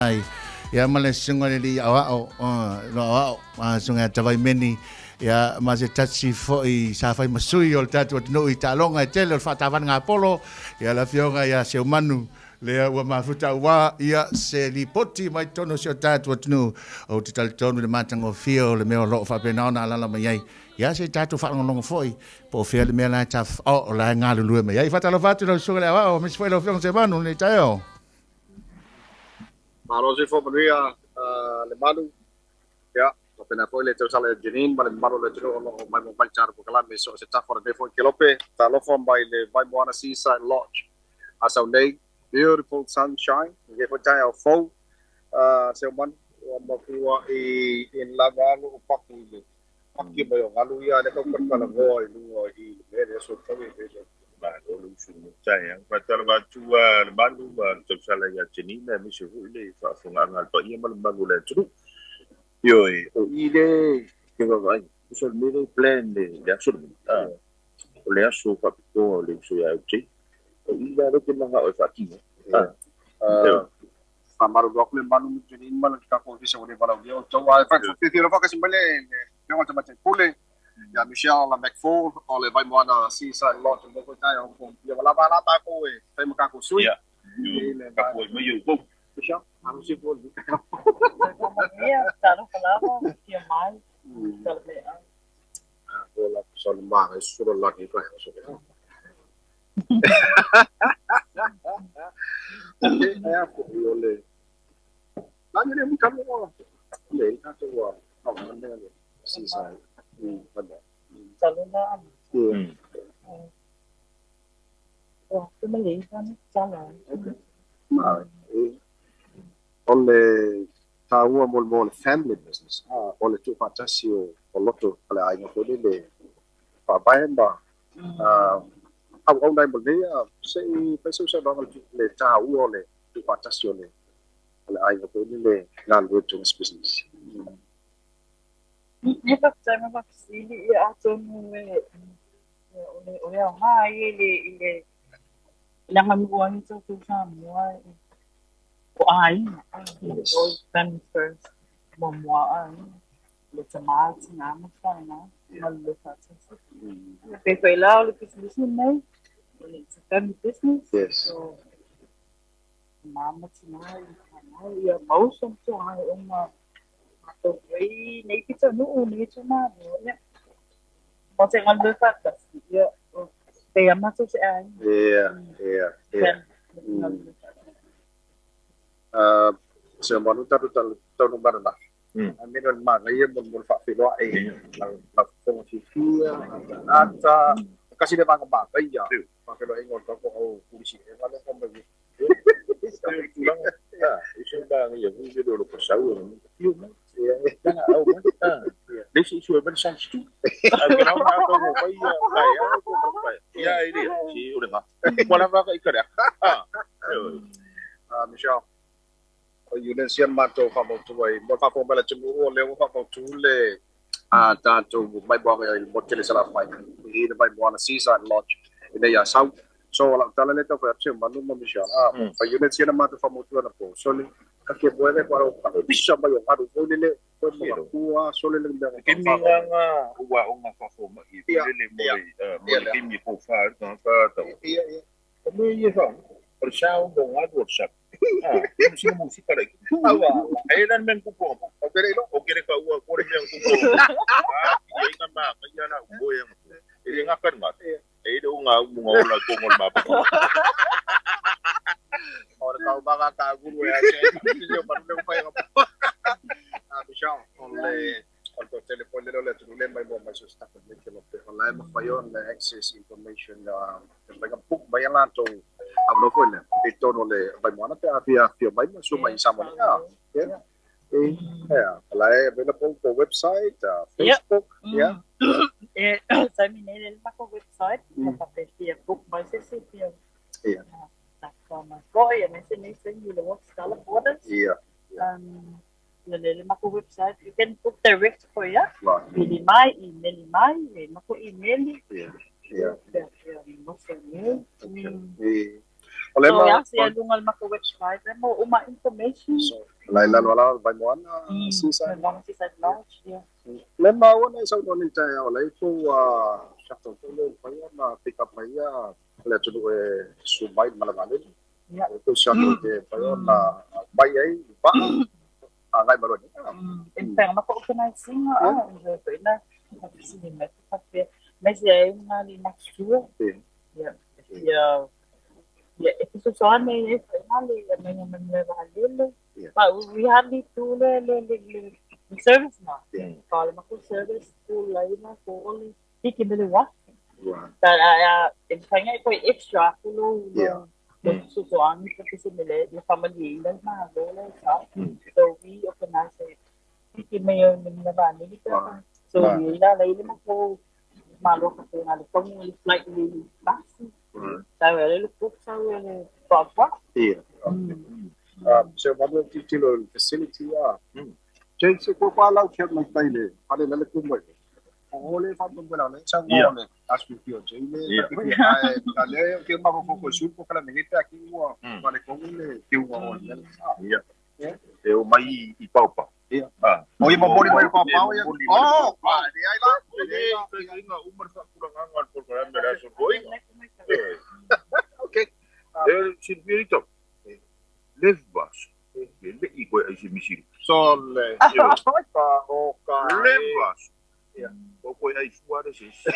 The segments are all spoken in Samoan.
Ai, ia ma le susuga i le alii aoao, lo aoao, susuga ia Tavaimeni, ia ma se tasi foi sa fai ma sui o le tatou atunuu i taaloga e tele o le faatavane gapolo, ia le afioga ia Seumanu, lea ua mafuta aua ia se lipoti mai totonu o si o tatou atunuu. Ou te talitonu i le matagofie o le mea o lo o faapena ona alaala mai ai. Ia se i tatou faalogologo foi po o fea le mea la e o la e galulue mai ai. Faatalofa atu i lau susuga i le aoao, aemaise foi lau afioga Seumanu i lenei taeao. Malo soifua manuia Lemalu. Ia, faapena foi le tausala ia Janine ma le mamalu o le atunuu o lo o maimoa mai le tatou polokalame i so o se tafa o lenei foi kelope. Talofa mai le Vaimoana Seaside Lodge Asau nei. Beautiful sunshine. Lenei foi taeao fou Seumanu ua matuai in lava lou paku i le paki mai o galu ia lea tau talanoa i luga i le mea lea so tau e vele. Malo le usu i lenei taeao. Faatalofa atu Lemalu ma le tausala ia Janina aemaise foi le faafofogaaga a le paia ma le mamalu o le atunuu. Ioe, o i le ke vaavaai, tusa o le mea lea e plan le aso lenei, o le aso faapitoa o le uso ia LJ. O i la lea ou te manao e faatino. Ioe. Faamalulu atu Lemalu ma Janine ma le tatou ofisa ua le valaaulia outou. Ae fiafia loa faatasi mai le Afioga i le Tamaitai Pule ia Michelle McFall o le Vaimoana Seaside Lodge i lenei foi taeao fou. Ia ua lava la tatou e fai ma tatou sui. Ia, tapuai mai outou. Michelle, malosi foi lenei taeao. Manuia, talofa lava, afio mai, tala meaai. Ola, sa le maga sura lagi ka so. Okay, ai ko o le la le mu talo le ka to wa no ma le seaside. Wala. Talo la. Oh, te mali kan talo. Okay. Ma o le taua mo mo le family business, o le tuufaatasi o loto o le aiga foi lele faavae ma auauna ai mo lenei se i fai sau saunoaga le taua o le tuufaatasi o le aiga foi lele galulue totonu o se business. E faafetai mo le fesili, ia atonu e o le aoga ia i le aganuu ai o tatou Samoa o aiga, o family first, muamua aiga, le tama, tina ma fanau, galulue faatasi. Pei foi la o le pisinisi lenei, it's a family business. So, tama ma tina i fanau, ia mau so ma tuaga e uma matou ai nei pitonuu nei itumalo, ia. O te galulue faatasi, ia, pei a matou se aiga. Yeah. Galulue faatasi. Se manu tatou taunuu mai ananafi. A mea o le manaia mo le faafeiloai lau fofoga fiafia, ata, kasi le vaega manaia faafeiloaiga o le tatou au pulisi e vale ko mai. Tulaga, e se manaia foi le o pasau e fio mai. Tanga au mai. Le se isu e mai sa stu. A ke rau na ko mai ia mai a ko mai. Ia e le si o le ga. Ko la va ka ikare. Ah. Ah, Michelle. O Eunice matou faamautu ai mo le faafofoga mai a le atunuu o lea ua faamautu le tatou maimoaga i le motu tele i Salafai i le Vaimoana Seaside Lodge i nei Asau. So o lau tala lea e tau fai atu Seumanu ma Michelle, o Eunice na matou faamautu anapo sole ka ke moe ko aro ka pisa mai o galu foi lele foi ma kua sole le mea Ke mi nganga ua o ngā whafo mai i lele mo le mo le kimi ko wha ka ka tau. Ia ia. O me ia fa. O le sound o ngā o sa. Ah, mo sina mo si kare. E lan men ku po. O kere ilo. O kere ka ua kore men ku po. Ah, ia inga ma ka ia na u e nga. E le ngā kan ngā. E le unga u munga ola ko ngol ma. O le kau maga ka guru e ase. Yo manu le pai ga. Ah, Michelle, o le o le telefone le le atunuu le mai mo mai so staff le ke lope o la e mafai ona access information e mafai ona book mai a latou avanoa foi lea i totonu o le Vaimoana pe a fia afio mai ma sua mai i Samoa nei. Ah, yeah. Yeah, o la e available po website, Facebook, yeah. E taimi nei le matou website, mm. pa fia book mai se se fia. Yeah. Ta mai foi, e nese nei taimi le web scallop orders. Yeah. Le le matou website, you can book direct for ya. Right. Pili mai, email mai, le matou email. Yeah. Yeah. Yeah, yeah, Okay. O le So ma ia se luga o le matou website e maua uma information. So la ila lo la vai moana Seaside. Vaimoana Seaside Lodge, yeah. Le maua na i saunoa nei taeao o la e tou shuttle foi lea e mafai ona pick up mai ia le atunuu e susu mai i le malaga vaalele. Yeah. O tou shuttle e mafai ona aumai ai i vaa agai mai loa nei. E mafai ona matou organise ina a foi na faafesili mai faapea mai se ai nga li matutua. Yeah. Ia ia e fesoasoani ai foi na le aumaiga mai le vaalele. But we hardly do le le le le service na. Ka le matou service pulai na po o le hiki me le uafu. But e mafai ona e toe extra atu lou lou fesoasoani pe se mea le faamalieina le Malo la e sao. So we organize e hiki mai ai le vaalele pe a. So i ai la la i le matou Malo faapena le togi le flight i le basi. Sau e le book sau e le puapua'a. Se o malu e tilotilo i le facility a. James, se koe pa lau kia mai tai le fale la le ku mai. O o le fa mo la le sa mo le asu ki o Jay le ta ki ai ta le o ke ma fo ko su ko kala me te aki ua ma le ko le ke ua o le. Ia. E o mai i Paopao. Ia. O ia momoli mai i Paopao ia. Oh, a le ai la. E le taitaiga uma le faatulagaga o le polokalame o le Aso Toeaina. Okay. E silafia i tau, le vaso, e le i koe ai se misiri. So le pa o ka Le vaso, o koe ai fua le se isi.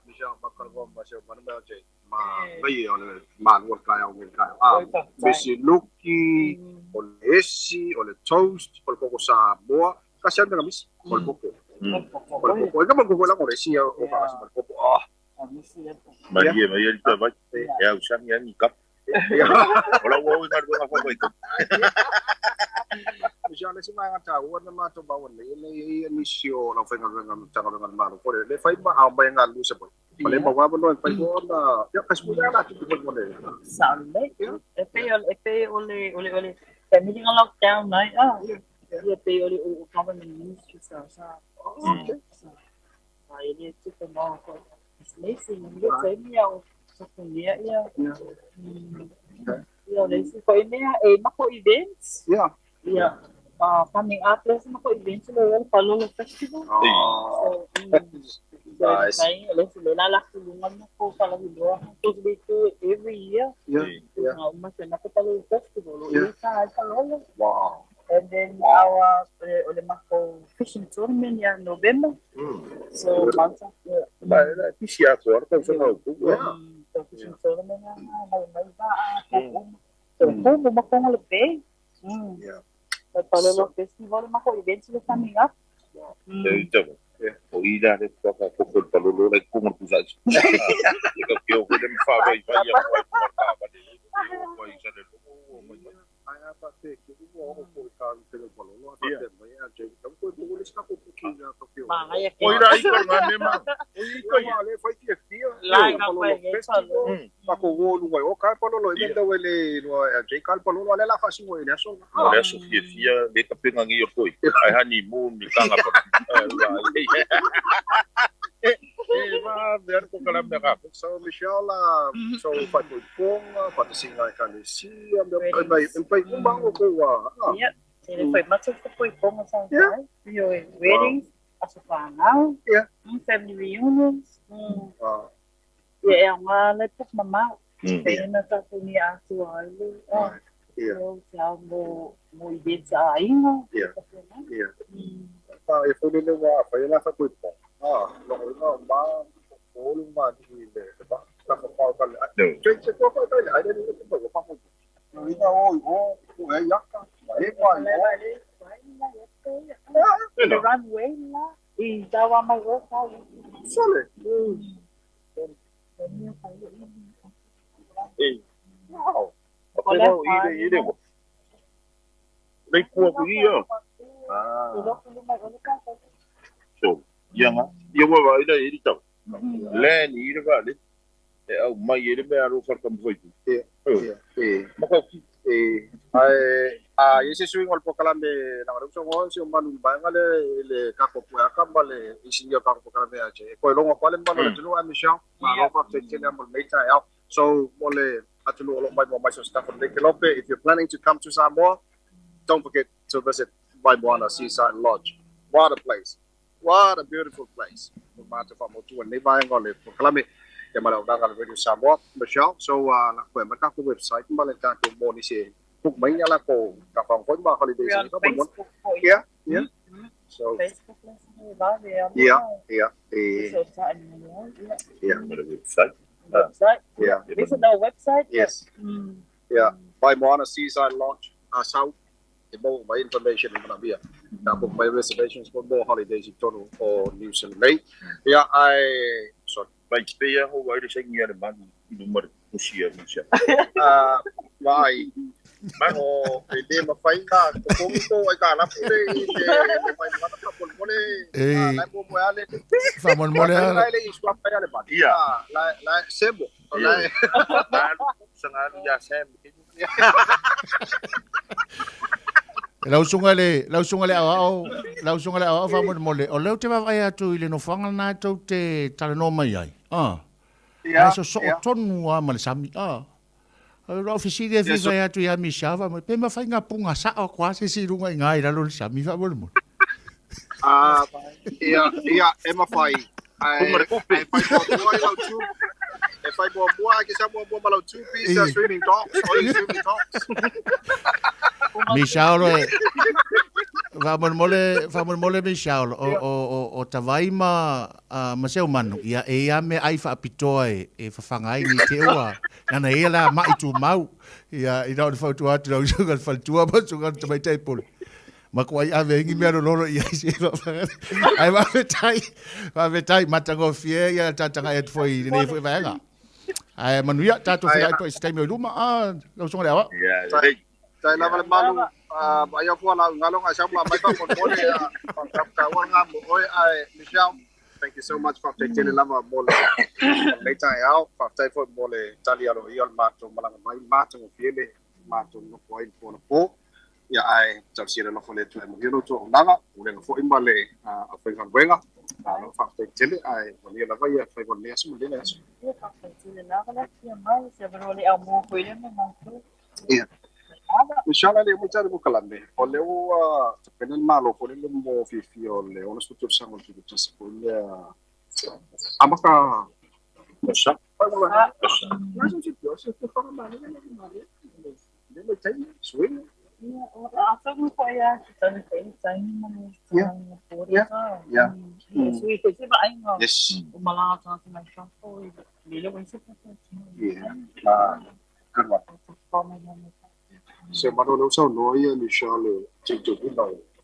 Michelle, ma ma se ma ma je ma mai o le ma lo ka ya o ka a misi luki o le esi o le toast o le koko Samoa ka se anga misi o le koko o le koko e ka ma koko la o le esi o ka se koko ah. Malie mai e le vai e au sani ani kapa. O lau au i galuega faavaitaimi. Michelle, le isi vaega taua na matou maua nei, e leai ai nisi o le aufaigaluega Matagaluega a le Malo foi lea e fai ma ao mai e galulue i Savaii. Ma le maua avanoa e mafai foi ona, ia, kasi foi lea ala tupe foi mo le. Sao lelei. E pei o, e pei o le, o le, o le family nga lockdown ai, ah. Ia pei o le o government ministry sa, sa, sa, sa e le tupe maua foi. Pisinisi, le taimi ia o sofongia ia. Ia o le isi foi mea e makou events. Ia coming up le isi makou events le le Palolo Festival. So, Nice. So, le isi le la la kulunga mo ko Falahuloa. Because we do it every year. Uma se na ko Palolo Festival. O ia sa ai Palolo. Wow. And then our o le makou fishing tournament ia November. So months after. Ma e la pisi atoa le tausaga o kou. So fishing tournament ia mai mai va a ko. So ko mo makonga le bay. So Palolo Festival le makou events le coming up. E i tau. O i la le whaka koko le palolo le konga le pusa isi. E ka keo koe le mwha wai whai a koe kuma ka wale. O i sa le logo o mai mai. Ai a pa te ki ua o ko i ka pele palolo a te mai a je ka ko ko le sta ko ki na to ki. O i la i ka ngā mema. O i ka ia le fai ti fia. La ka koe e palolo. Ma ko wo lu o ka palolo e menda le no a je ka palolo ale la fa si wo ile so. O le aso fia fia le ka penga ngi o toi. Ai honeymoon ni kanga pa. E ma me ar ko kala me ka. So Michelle, so fai ko ponga, fa te singa e kalesia, me mai mai uma o ko wa. Yep. Te le fai matu ko poi ponga sa kai. Yo weddings, aso whanau. Family reunions. Ia e ngā le puk mamau. Te ina tātou ni ātua ai le. Yo te ao mo mo events a inga. Yeah. E foi le wa fa la fa ko po. Ah, no no ma o lu ma ni le ba la fa pa ka le. Che che ko ko le ai le ko ko pa ko. Ina o o o e yaka. E pa o. The runway la i tawa mai o ka. Sole. E. Wow. O le i le. Le kua ku ia. Ah. So, ia nga, ia wa wa ila e tau. Le ni ira va le. E au mai e le mea aro wharka mwhaitu. Ia. Ia. Maka ki. E ai A i ai se suiga o le polokalame leaga o lea ua saunoa si ou manu i le vaega lea i le tatou pueaka ma le isinia o le tatou polokalame ia te e toe logo atu lava le mamalu o le atunuu ae Michelle, malo faafetai tele lava mo lenei taeao. So mo le atunuu o lo o maimoa mai so o se tafa o lenei kelope, if you're planning to come to Samoa, don't forget to visit Vaimoana Seaside Lodge. What a place! What a beautiful place! Ua matou faamautu ai lenei vaega o le polokalame ia ma le auaunaga a le Radio Samoa. Michelle, so koe mai le tatou website ma le tatou mo nisi e book mai a latou tafaga foi ma holidays We're on Facebook foi. Yeah, yeah. So Facebook la se vave a Yeah, yeah. E yeah. Ma le website. Website. Yeah. Visit our website. Yes. Yeah. Vaimoana Seaside Lodge, Asau. E maua mai information e manaomia. Ka book mai reservations mo more holidays i totonu o New Zealand nei. Ia, ae, sorry. Mai te pei hou ai le saini a le manu i luma le pusi a Misia. Vaai, o, e le mawhai na totogi tō aikalafu le i le Vaimoana faamolemole, la e muamua lava le, Faamolemole lava. la e le i swap mai a le manu. Ia. La e, Semo, la e. Malu, sanga alu ia Sam. Lau susuga le, lau susuga le aoao, lau susuga le aoao faamolemole, o lea ou te vaavaai atu i le nofoaga lena tou te talanoa mai ai. Ah. Ia, Ae sosoo tonu lava ma le sami. Ah. O lau fesili e fia fai atu ia Michelle, faamolemole, pe mafai ona puga sao atu lava se isi i luga i ina i lalo o le sami faamolemole. Ah, ia, ia, e mafai. Ae, ae fai muamua i lau two, e fai muamua, ae ke sau muamua ma lau two piece uh, swimming togs, oi swimming togs. Michelle, e, faamolemole, faamolemole Michelle, o, o, o, o Tavai ma, uh, ma Seumanu, ia e ia me ai faapitoa e, e fafaga ai ni te ua, nana ia la mai tumau, ia ina o le fautua atu lau suga le faletua ma suga le tamaitai pule. Makuai ave ai ni mea lololo i ai se Ae faafetai, faafetai, matagofie ia tataga atu foi i lenei foi vaega. Ae manuia, tatou feiloai pea i se taimi o i luma, ah, lau susuga le aoao. Ia, lelei. Tai lava le malu, ai afua lau galo ngai sau ma mai faamolemole, faataua lena mo oe, ae Michelle, thank you so much, faafetai tele lava mo le lenei taeao, faafetai foi mo le tali aloaia o le matou malaga mai, matagofie le matou nofo ai i le po anapo. Ia, ae tausia le alofa o le Atua e manuia lo outou auaunaga, pulega foi ma le aufaigaluega. Malo faafetai tele, ae manuia lava ia faiva o lenei aso ma lenei aso. Ia, faafetai tele lava le afio mai, se avanoa le au foi lea ma matou. Ia. Inshallah le mai tali mo kalame. O le ua tapena le malo foi le mo fiafia o le 60 tausaga o le tutoatasi foi lea. Amata Masa.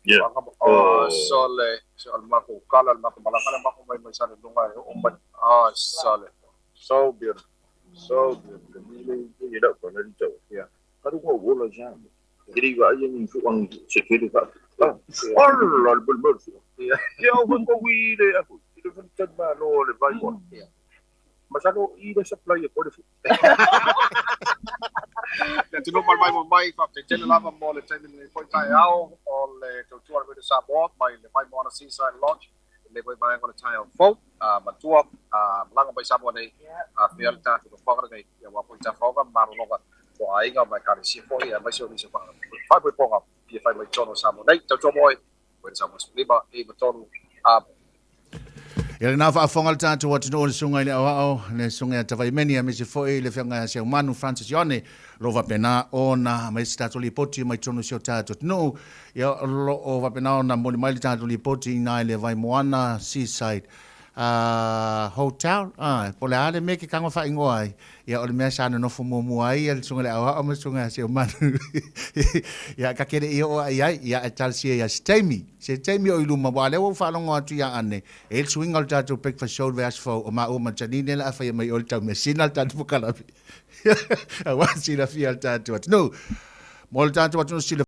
Yeah. Oh, sole, so le mako kala, le mako malanga, le mako mai mai sale lunga e o mai. Oh, sole. So beautiful. So beautiful. Ni le ko na tau. Yeah. Ka ru ko wola ja. Iri wa ai ni fu ang se ke le ka. Alla le bol bol. Yeah. Ya o ko wi le a ku. Ile fu tan ma no le vai wa. Yeah. Masalo i le supply ko le fu. Le atunuu mai mai mai, faafetai tele lava mo le taimi lenei foi taeao o le tautua a le Radio Samoa mai le Vaimoana Seaside Lodge i lenei foi vaega o le taeao fou. Matua, malaga mai Samoa nei, afea le tatou nofoaga lenei, aua foi tafaoga ma malologa mo aiga ma ekalesia foi, aemaise o nisi o faafoefoega fia fai mai totonu o Samoa nei. Tautua mo oe, Radio Samoa 15 9 3 a. Ia lena faafofoga le tatou atunuu le susuga i le aoao, le susuga ia Tavaimeni aemaise foi le afioga ia Seumanu Francis Ione, o lo o faapena ona aumai se tatou lipoti mai totonu o si o tatou atunuu. Ia, o lo o faapena ona momoli mai le tatou lipoti i ina i le Vaimoana Seaside Hotel, po o le a le mea e ke tago faaigoa ai. Ia, o le mea sa nonofo muamua ai le susuga i le aoao ma le susuga ia Seumanu. Ia, ta te le i oo ae i ai, ia, ae talosia ia se taimi, se taimi o i luma, aua o lea ua ou faalogo atu ia Ane, e i ai le suiga o le tatou breakfast show i le vaiaso fou, o maua ma Janine le a faia mai i o i le taumeasina le tatou polokalame. Aua silafia le tatou atunuu. Mo le tatou atunuu sila.